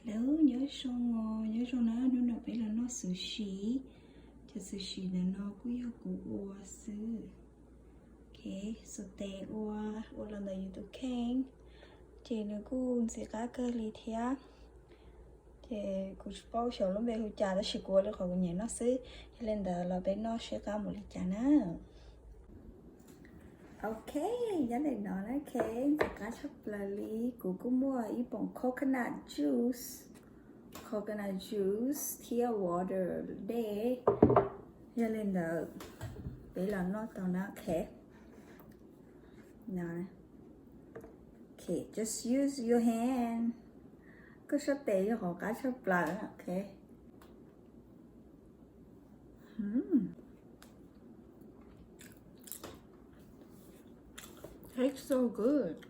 Lawv nyob zoo os, nyob zoo na, hnub no peb los noj xus sim. Cov xus sim ntawm no kuj yog kuv ua xwb. Ok, xuas tes ua, ua los ntawm yus tus kheej, ces nws kuj ntxim qab kawg li thiab. Ces kuv tsis paub xyov lub npe hu cas tab sis kuv ua li qhov kuv nyiam noj xwb. Yog li ntawd los peb noj seb qab mus li cas na. Ok, nyob ntawm no na, ok, ntxim qab tshaj plaws li. Kuv kuj muaj ib poom coconut juice, coconut juice thiab water dej. Yog li ntawd, peb los noj tau na, ok. No, ok, just use your hand. Koj sab tes yog qhov qab tshaj plaws, ok. Mm. Tastes so good.